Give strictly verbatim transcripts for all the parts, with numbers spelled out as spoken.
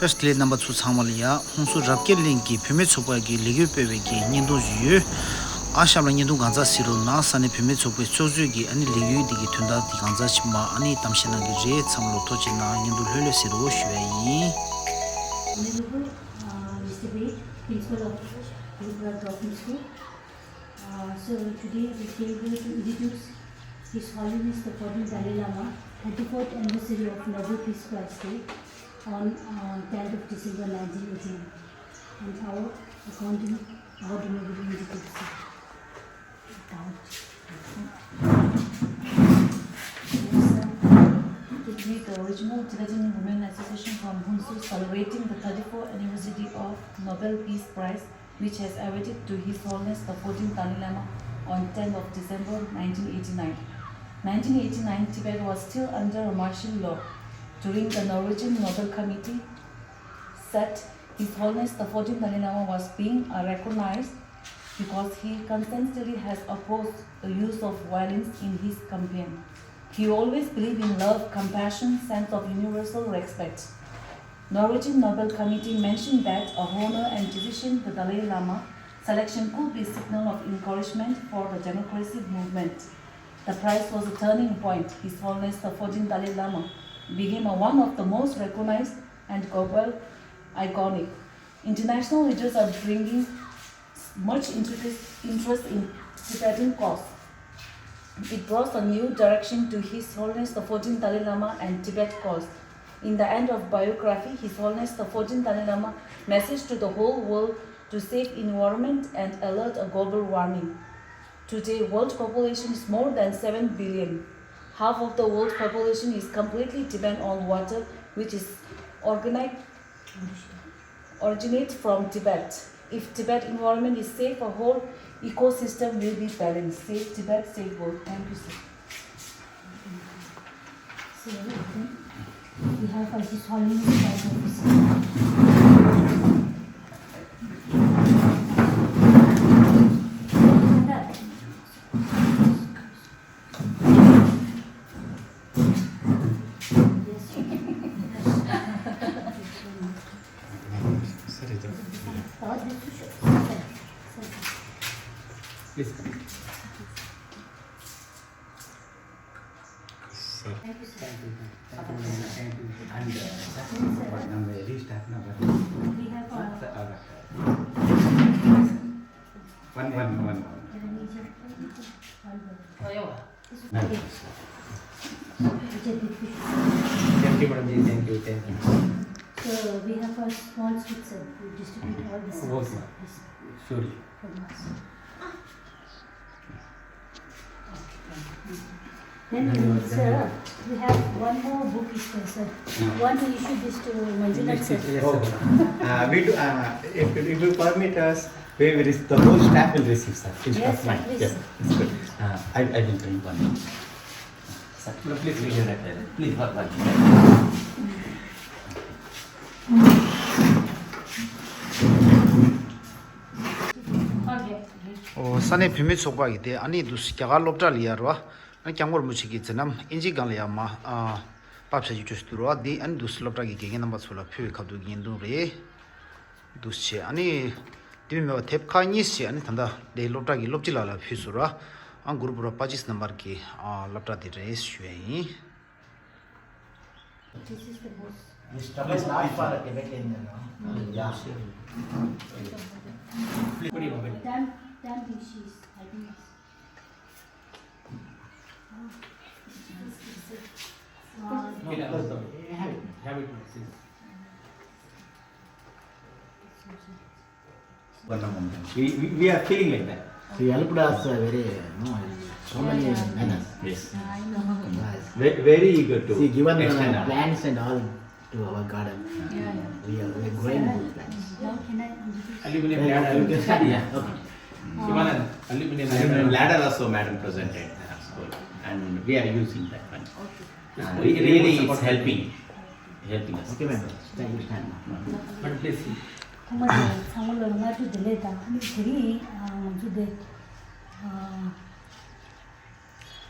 བཀྲ་ཤིས་བདེ་ལེགས། རྣམ་པ་ཚོ་ཚང་མ་ལ་ཡ། ཧུན་སུར་རབ་རྒྱས་གླིང་གི་བུད་མེད་ཚོགས་པ་གི་ལས་འགུལ་སྤེལ་བའི་གི་བརྙན་ཐུང་ཞིག་ཡོད། ཨ་ཞབས་ལ་བརྙན་ཐུང་གང་ཚ་གཟིགས་རོགས་གནང་། ས་གནས་བུད་མེད་ཚོགས་པའི་ཚོགས་གཙོས་ཀྱི་ཨ་ནི་ལས་འགུལ་འདི་གི་དོན་དག་འདི་གང་ཚ་ཞིག་མ་ཨ་ནི་གཏམ་བཤད་གནང་གི་རེད། ཚང་མ་ལོ་ཐོ་ཅིག་གནང་། བརྙན་ཐུང་ལྷོད་ལྷོད་གཟིགས་རོགས་ཞུ་བ་ཡིན། Honorable, uh, Mister Bey, Principal of Tripura Government School. Uh, so today we came here to introduce His Holiness the fourteenth Dalai Lama, thirty-fourth anniversary of Nobel Peace Prize Day on uh, tenth of December nineteen eighty-nine. And our accountant, our Honorable introduce. Give me the original Tibetan Women Association from Hunsu celebrating the thirty-fourth anniversary of Nobel Peace Prize, which has awarded to His Holiness the fourteenth Dalai Lama on tenth of December nineteen eighty-nine. Nineteen eighty-nine, Tibet was still under martial law. During the Norwegian Nobel Committee sat, His Holiness the fourteenth Dalai Lama was being uh, recognized because he consistently has opposed the use of violence in his campaign. He always believed in love, compassion, sense of universal respect. Norwegian Nobel Committee mentioned that a honor and decision the Dalai Lama selection could be signal of encouragement for the democracy movement. The prize was a turning point. His Holiness the fourteenth Dalai Lama became a, one of the most recognized and global iconic. International leaders are bringing much interest, interest in Tibetan cause. It brought a new direction to His Holiness the fourteenth Dalai Lama and Tibet cause. In the end of biography, His Holiness the fourteenth Dalai Lama message to the whole world to save environment and alert a global warming. Today, world population is more than seven billion. Half of the world population is completely depend on water, which is organic, originate from Tibet. If Tibet environment is safe, a whole ecosystem will be balanced. Save Tibet, save world. Thank you, sir. So, we have a His Holiness Vice Officer. Please. Sir. Thank you, sir. Thank you, thank you, thank you. And, uh, sir, what number? Restart number. We have, uh, sir, uh, one, one, one, one. Thank you, madam ji. Thank you, thank you. So we have a small sweet, sir. We distribute all the sweets. Okay, ma'am. Yes, sir. Surely. From us. Then, sir, we have one more book is there, sir. One issue this to Manjunath, sir. Yes, sir. Uh, we do, uh, if, if you permit us, we will, the whole staff will receive, sir. Yes, sir, please. Yes, it's good. Uh, I, I will bring one. Sir, please, please, please, please, please. ཨོ། ས་གནས་བུད་མེད་ཚོགས་པ་གི་དེ་ཨ་ནི་འདུག་རྒྱ་གར་སློབ་གྲྭ་ལ་ཡར་བ། ཨ་ནི་སྐྱབས་མགོན་རིན་པོ་ཆེ་གི་མཛད་རྣམ་ཨིན་ཇི་སྒང་ལ་ཡར་མ་ཨ་ཕབ་བྱ་རྒྱུ་བཅོས་སུ་འདུག་ར་བ། འདི་ཨ་ནི་འདུག་སློབ་གྲྭ་གི་དགེ་རྒན་རྣམ་པ་ཚོ་ལ་ཕུལ་བའི་ཁ་ཐུག་གི་བརྙན་ཐུང་རེད། འདུག་བྱས་ཨ་ནི་དེ་མིན་མེད་པ་དེབ་ཁག་གཉིས་བྱས་ཨ་ནི་ད་ལྟ་དེ་སློབ་གྲྭ་གི་སློབ་སྤྱི་ལགས་ལ་ཕུལ་སོང་ར། ཨ་གུ་རུ་པུ་ར་པ་ཅིས་ནམ་བར་གི་ཨ་སློབ་གྲྭ་དེ་རེད་ཞུ་ཡ་ཡིན། This is the most. This stuff is not for a Tibetan, you know. Yeah. Please put it over. Damn, damn thing she's, I think it's, oh, it's, it's, it's, uh, no, no, no. Have it, have it, please. We, we, we are feeling like that. See, Alipudas are very, no, so many manners. Yes. I know. Yes. Ve-, very eager to. See, given the extend our plants and all to our garden, yeah, yeah, we are, we are growing those plants. Now can I introduce? Aluminum ladder. You can start, yeah. Okay. Given an aluminum ladder. Aluminum ladder also madam presented. That's good. And we are using that one. Okay. Uh, re-, really, it's helping, helping us. Okay, ma'am. Thank you, ma'am. But please. ཁོང་མ་དེ་ཚང་མ་ལ་སྔ་དྲོ་བདེ་ལེགས་དང་། ཨ་ནི་དེ་རིང་ང་ཚོ་དེ་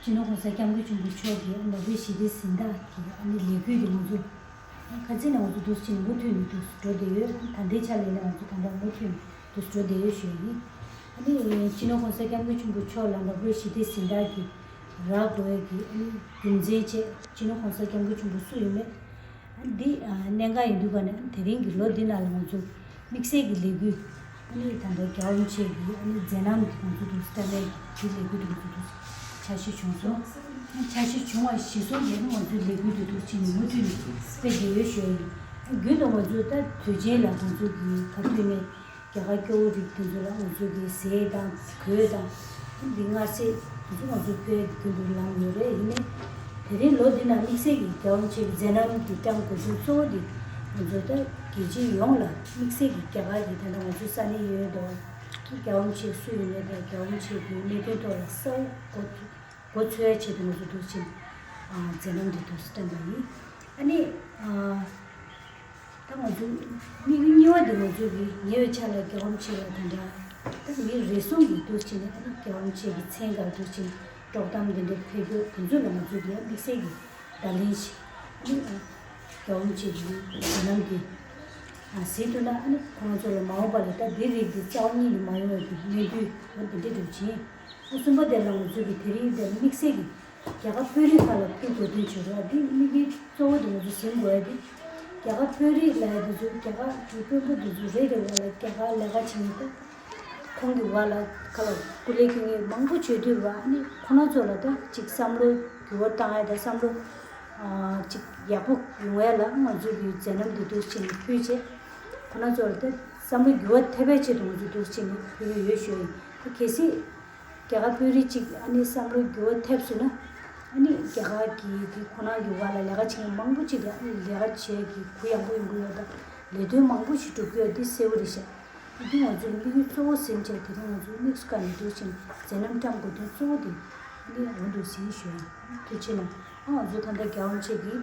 སྤྱི་ནོར་༸གོང་ས་༸སྐྱབས་མགོན་ཆེན་པོ་མཆོག་གི་ནོ་བེལ་ཞི་བདེའི་གཟེངས་རྟགས་ཀྱི་ཨ་ནི་ལས་འགུལ་དེ་ང་ཚོ་ ཁ་ཚིག་ནས་ང་ཚོ་འདུག་ཕྱིན་མུ་མཐུད་ནས་འདུག་འགྲོ་བསྡད་ཡོད། ད་ལྟའི་ཆ་ལ་ཡིན་ན་ང་ཚོ་ད་ལྟ་མུ་མཐུད་ནས་འདུག་འགྲོ་བསྡད་ཡོད་ཞུ་ཡ་ཡིན། ཨ་ནི་སྤྱི་ནོར་༸གོང་ས་༸སྐྱབས་མགོན་ཆེན་པོ་མཆོག་ལ་ནོར་བུའི་ཞི་བདེའི་གཟེངས་རྟགས་ཀྱི་རག་དགོས་ཀྱི་ཨ་ནི་རྒྱུ་མཚན་བཅས་སྤྱི་ནོར་༸གོང་ས་༸སྐྱབས་མགོན་ཆེན་པོ་སུ་ཡིན་མིན། ཨ་ནི་འདི་ཨ་གནད་འགག་ཡིན་དུས་ག་ནས་དེ་རིང་གི་ལོ་འདི་ནང་ལ་ང་ཚོ་དམིགས་བསལ་གྱི་ལས་འགུལ་ཨ་ནི་ད་ལྟ་རྒྱལ་བ་རིན་པོ་ཆེ་གི་ཨ་ནི་མཛད་རྣམ་ང་ཚོ་འདུག་སེ་བཀྲམ་ནས་ཀྱི་ལས་འགུལ་འདུག་ཚོ་འདུག་འཆར་གཞི་བྱུང་སོང་། འཆར་གཞི་བྱུང་བ་གཞིར་བཟུང་གིས་ང་ཚོའི་ལས་འགུལ་འདི་འདུག་ཕྱིན་ནས་མུ་མཐུད་ནས་སྤེལ་གྱི་ཡོད་ཞུ་ཡ་ཡིན། རྒྱུན་དུ་ང་ཚོའི་ད་དུས་ཆེན་ལ་ང་ཚོ་གི་ག་རེ་ཡོད་མེད་རྒྱ་གར་སྐྱོ་བོ་རིགས་དེ་ཚོ་ལ་ང་ཚོ་གི་ཟས་དང་གོས་དང་འདི་མངར་ཟས་དེ་ཚོ་ང་ཚོ་ཕུལ་ཡ་གི་རྒྱུན་དུ་ལམ་ཡོད་རེད། ཡིན་ནའི་དེ་རིང་ལོ་འདི་ནང་དམིགས་བསལ་གྱི་རྒྱལ་བ་རིན་པོ་ཆེ་གི་མཛད་རྣམ་འདི་བཀྲམ་དགོས་ཚུལ་གཙོ་བོ་འདི་ང་ཚོ་ད་རྒྱལ་སྤྱི་ཡོངས་ལ་དམིགས་བསལ་གྱི་རྒྱ་གར་གྱི་ད་ལྟ་ང་ཚོ་ས་གནས་ཡོད་དོ། རྒྱལ་བ་རིན་པོ་ཆེ་སུ་ཡིན་མིན་དང་རྒྱལ་བ་རིན་པོ་ཆེ་གི་གནད་དོན་ཐོག་ལ་གསལ་པོ་གོ་གོ་ཚོད་ཡ་ཆེད་དུ་ང་ཚོ་འདུག་ཕྱིན་ཨ་མཛད་རྣམ་འདི་འདུག་སེ་བཀྲམ་པ་ཡིན། ཨ་ནི་ཨ་ད་ང་ཚོ་དམིགས་ཡུལ་གཉིས་པ་འདི་ང་ཚོ་གི་ཉེ་བའི་ཆར་ལ་རྒྱལ་བ་རིན་པོ་ཆེ་ལ་དེ་འདྲ་ད་མི་རེ་ཟུང་གིས་འདུག་ཕྱིན་ཨ་ནི་རྒྱལ་བ་རིན་པོ་ཆེ་གི་མཚན་སྒང་འདུག་ཕྱིན་དཀྲོག་གཏམ་འདི་འདྲ་ཕེབས་རྒྱུ་དེ་ཚོ་ལ་ང་ཚོ་གི་དམིགས་བསལ་གྱི་བརྡ་ལན་ཞིག་ཨ་ནི་རྒྱལ་བ་རིན་པོ་ཆེ་གི་མཛད་རྣམ་འདི་ཨ་གཟིགས་ཐུབ་ན་ཨ་ནི་ཁོང་ཚོ་ལ་མ་འོངས་པ་ལ་ད་འདི་རིགས་འདི་རྩ་བ་ཉིད་ནས་མ་ཡོང་བའི་གི་གནད་དོན་འོ་འདི་འདྲ་འདྲ་བྱིན། ཨ་གསུམ་པ་དེ་ལ་ང་ཚོ་གི་དེ་རིང་འདིར་དམིགས་བསལ་གྱི་རྒྱ་གར་དཔོན་རིགས་ཁག་ལ་ཕུལ་དགོས་དོན་བྱུང་རོགས་འདི་དམིགས་ཡུལ་གཙོ་བོ་དེ་ང་ཚོ་ཟིན་དགོས་ཡ་འདི་རྒྱ་གར་དཔོན་རིགས་ལ་ཡ་འདི་ཚོ་རྒྱ་གར་གྱི་དཔོན་པོ་འདི་ཚོ་རེ་རེ་བ་ལ་རྒྱ་གར་ལས་ཀ་བྱེད་མཁན་དང་ཁོང་གི་བ་ལ་ཁ་ལ་སྐུ་ལས་ཁྱེར་མཁན་མང་པོ་བྱེད་དུས་བ་ཨ་ནི་ཁོ་ན་ཚོ་ལ་ད་ཅིག་བསམ་བློ་འགྱུར་བ་བཏང་ཡ་ད་བསམ་བློ་ཨ་ཅིག་ཡག་པོ་ཡོང་ཡ་ལ་ང་ཚོ་གི་མཛད་རྣམ་འདི་འདུག་ཕྱིན་ཕུལ་བྱས་ཁོ་ན་ཚོ་ལ་ད་བསམ་བློ་འགྱུར་བ་ཐེབས་པའི་ཆེད་དུ་ང་ཚོ་འདུག་ཕྱིན་ཕུལ་གི་ཡོད་ཞུ་ཡ་ཡིན། ད་གལ་སྲིད་རྒྱ་གར་དཔོན་རིགས་གཅིག་ཨ་ནི་བསམ་བློ་འགྱུར་བ་ཐེབས་སོང་ན། ཨ་ནི་རྒྱ་གར་གྱི་དེ་ཁོ་རང་གི་བར་ལ་ལས་ཀ་བྱེད་མཁན་མང་པོ་གཅིག་ལ་ཨ་ནི་ལས་ཀ་བྱེད་ཀྱི་གུ་ཡངས་པོ་ཡོང་གི་ཡོད་ད། ལས་དོན་མང་པོ་ཞིག་སྒྲུབ་ཀྱི་ཡོད་འདི་གསལ་པོ་རེད་ཤག་དེ་ང་ཚོའི་དམིགས་ཡུལ་གཙོ་བོ་ཟིན་བྱས་དེ་རིང་ང་ཚོའི་དམིགས་སུ་བཀར་ནས་འདུག་ཕྱིན་མཛད་རྣམ་བཀྲམ་དགོས་དོན་གཙོ་བོ་དེ་ཨ་ནི་འོ་འདུག་ཟིན་ཞུ་ཡ་ཐུགས་རྗེ་གནང་། ཨ་ང་ཚོ་ད་ལྟ་རྒྱལ་བ་རིན་པོ་ཆེ་གི་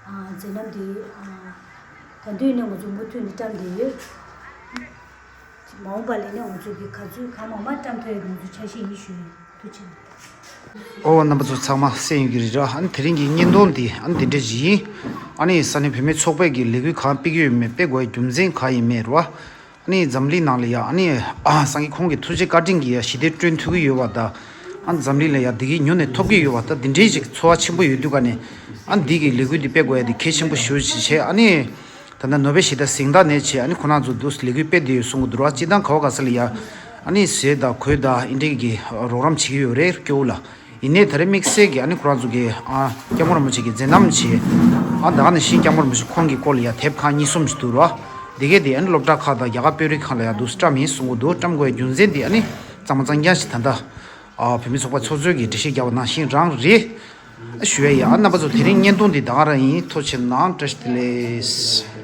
ཨ་མཛད་རྣམ་དེ་ཨ་ད་དུས་ནས་ང་ཚོ་མུ་མཐུད་ནས་བཀྲམ་བསྡད་ཡོད། མ་འོངས་པ་ལ་ནི་ང་ཚོ་གི་ག་ཚོད་གང་མང་མང་བཀྲམ་ཐུབ་ཡག་གི་ང་ཚོ་འཆར་གཞི་ཡིན་ཞུ་ཡིན། ཐུགས་རྗེ་ཆེ། ཨོ་རྣམ་པ་ཚོ་ཚང་མ་གསན་ཡོད་ཀྱི་རེད་ར། ཨ་ནི་དེ་རིང་གི་བརྙན་ཐུང་འདི་ཨ་ནི་འདི་འདྲ་ཞིག་ཡིན། ཨ་ནི་ས་གནས་བུད་མེད་ཚོགས་པས་ཀྱི་ལས་འགུལ་གང་སྤེལ་གྱི་ཡོད་མེད་སྤེལ་དགོས་རྒྱུ་མཚན་གང་ཡིན་མེད་ར། ཨ་ནི་འཛམ་གླིང་ནང་ལ་ཡ་ཨ་ནི་ཨ་སངས་རྒྱས་ཁོང་གི་ཐུགས་རྗེ་བཀའ་དྲིན་གྱིས་ཡ་ཞི་བདེ་བསྐྲུན་ཐུབ་ཀྱི་ཡོད་པ་དང་། ཨ་འཛམ་གླིང་ལ་ཡ་བདེ་སྐྱིད་ཉུང་ནས་ཐོབ་ཀྱི་ཡོད་པ་དང་། འདི་འདྲའི་ཞིག་ཚོར་བ་ཆེན་པོ་ཡོད་དུས་ཀ་ནས་ཨ་འདི་གི་ལས་འགུལ་འདི་སྤེལ་དགོས་ཡ་འདི་གལ་ཆེན་པོ་ཞེ་པོ་ཅིག་བྱས། ཨ་ནི་ད་ལྟ་ནོ་བེལ་ཞི་བདེ་གཟེངས་རྟགས་ནས་བྱས་ཨ་ནི་ཁོ་རང་ཚོ་འདུག་ལས་འགུལ་སྤེལ་བསྡད་ཡོད་གསུང་གི་འདུག་ར། སྤྱིར་བཏང་ག་བ་ག་ས་ལ་ཡ་ཨ་ནི་ཟས་དང་གོས་དང་ཨིན་དྲེག་གི་རོགས་རམ་བྱེད་ཀྱི་ཡོད་རེད་སྐྱོ་བོ་ལ། ཡིན་ནའི་ད་རེས་དམིགས་བསལ་གྱི་ཨ་ནི་ཁོ་རང་ཚོ་གི་ཨ་སྐྱབས་མགོན་རིན་པོ་ཆེ་གི་མཛད་རྣམ་བྱས། ཨ་ད་ག་ནང་བཞིན་སྐྱབས་མགོན་རིན་པོ་ཆེ་ཁོང་གི་སྐོར་ལ་ཡ་དེབ་ཁག་གཉིས་གསུམ་ཞིག་འདུག་ར། འདི་གས་དེ་ཨ་ནི་སློབ་གྲྭ་ཁག་དང་རྒྱ་གར་དཔོན་རིགས་ཁག་ལ་ཡ་འདུག་བཀྲམ་ཡིན་གསུང་གི་འདུག་བཀྲམ་དགོས་རྒྱུ་མཚན་དེ་ཨ་ནི་གཙང་མ་གཙང་རྐྱང་ཞིག་ད་ལྟ་ཨ་བོད་མི་ཚོགས་པ་ཚོགས་གཙོས་ཀྱི་འགྲེལ་བཤད་རྒྱབ་པ་ནང་བཞིན་རང་རེད། ཞུ་ཡ་ཡིན། ཨ་རྣམ་པ་ཚོ་དེ་རིང་བརྙན་ཐུང་འདི་ད་ག་རང་ཡིན། ཐུགས་རྗེ་ཆེ་གནང་། བཀྲ་ཤིས་བདེ་ལེགས།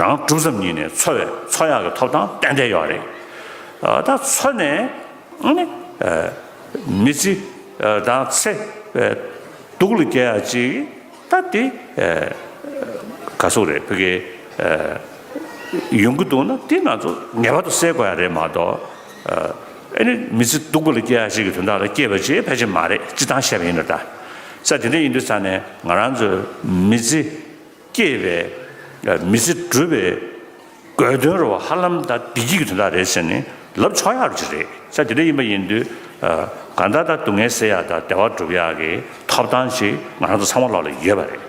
རང་གྲུབ་ཙམ་ཉིད་ནས་འཚོ་བའི་འཚོ་ཡག་གི་ཐོབ་ཐང་ཏན་ཏན་ཡོད་རེད། ཨ་ད་འཚོ་ནས་ཨ་ནི་ཨ་མི་ཚེ་ཨ་དང་ཚེ་ཨ་སྡུག་ལ་སྐྱེལ་ཡག་ཅིག་ད་དེ་ཨ་ག་ཚོད་རེད་ཕ་གི་ཨ་ཡོང་གི་འདུག་ན་དེ་ང་ཚོ་ངེས་པར་དུ་སེལ་དགོས་ཡ་རེད་མ་གཏོགས། ཨ་ཨ་ནི་མི་ཚེ་སྡུག་པོ་ལ་སྐྱེལ་ཡ་ཞིག་གི་དོན་དག་ལ་སྐྱེས་པ་ཅིག་ཕལ་ཆེར་མ་རེད། སྤྱིར་བཏང་བཤད་པ་ཡིན་ན་ད། ས་དེ་འདྲ་ཡིན་དུས་ཙང་ནས་ང་རང་ཚོའི་མི་ཚེ་སྐྱེས་པའི་ཨ་མི་ཚེ་སྒྲུབ་པའི་དགོས་དོན་རུ་ཧ་ལམ་ད་བདེ་སྐྱིད་ཀྱི་དོན་དག་རེད་ཟེར་ནས་ལབ་ཆོག་ཡག་ཅིག་རེད། ས་དེ་འདྲ་ཡིན་པ་ཡིན་དུས་ཨ་གང་ལྟར་ད་སྡུག་བསྔལ་སེལ་ཡག་དང་བདེ་བ་སྒྲུབ་ཡག་གི་ཐོབ་ཐང་ཅིག་ང་རང་ཚོ་ཚང་མ་ལོག་ལ་ཡོད་པ་རེད།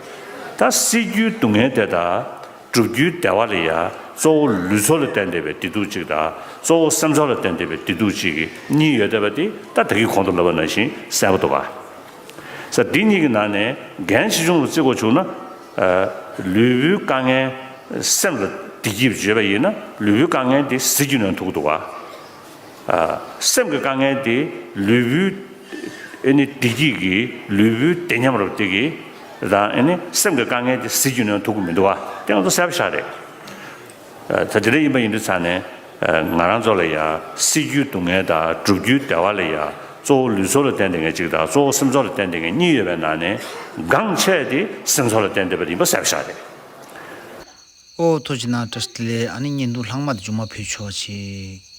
ད་སེལ་རྒྱུའི་སྡུག་བསྔལ་དེ་དང་། སྒྲུབ་རྒྱུའི་བདེ་བ་ལ་ཡ་གཙོ་བོ་ལུས་སྲོག་ལ་བརྟེན་བསྡད་པའི་བདེ་སྡུག་ཅིག་དང་གཙོ་བོ་སེམས་ཚོར་ལ་བརྟེན་བསྡད་པའི་བདེ་སྡུག་ཅིག་གི་གཉིས་ཡོད་བསྡད་པ་དེ་ད་ད་གིན་གོང་དུ་ལབ་པ་ནང་བཞིན་གསལ་པོ་འདུག་ག་ས་འདི་གཉིས་ཀྱི་ནང་ནས་འགན་ཆེ་ཆུང་ལ་བརྩི་དགོས་བྱུང་ན། ཨ་ལུས་པོའི་དཀའ་ངལ་སེམས་ལ་བདེ་སྐྱིད་བརྗོད་པ་ཡིན་ན་ལུས་པོའི་དཀའ་ངལ་དེ་ཟས་ཀྱིས་ནོན་ཐུབ་ཀྱི་འདུག་ག་ཨ་སེམས་ཀྱི་དཀའ་ངལ་དེ་ལུས་པོའི་ཨེ་ནི་བདེ་སྐྱིད་ཀྱིས་ལུས་པོའི་བདེ་ཉམས་རབ་དེ་གིས་དང་ཨེ་ནི་སེམས་ཀྱི་དཀའ་ངལ་དེ་ཟས་ཀྱིས་ནོན་ཐུབ་ཀྱི་མི་འདུག་བ། དེ་ང་ཚོ་གསལ་པོ་ཤག་རེད། ཨ་ད་དེ་འདྲ་ཡིན་པ་ཡིན་དུས་ཙང་ནས་ཨ་ང་རང་ཚོ་ལ་ཡ་སྲིད་རྒྱུའི་སྡུག་བསྔལ་དང་སྒྲུབ་རྒྱུའི་བདེ་བ་ལ་ཡ་གཙོ་བོ་ལུས་སྲོག་ལ་བརྟེན་བསྡད་མཁན་གཅིག་དང་གཙོ་བོ་སེམས་ཚོར་ལ་བརྟེན་བསྡད་མཁན་གཉིས་ཡོད་པའི་ནང་ནས་འགངས་ཆེ་དེ་སེམས་ཚོར་ལ་བརྟེན་བསྡད་པ་དེ་ཡིན་པ་གསལ་པོ་ཤག་རེད། ཨོ་ཐུགས་རྗེ་གནང་། བཀྲ་ཤིས་བདེ་ལེགས། ཨ་ནི་བརྙན་ཐུང་ལྷག་མ་དེ་མཇུག་མ་ཕུལ་ཆོག་ཅིག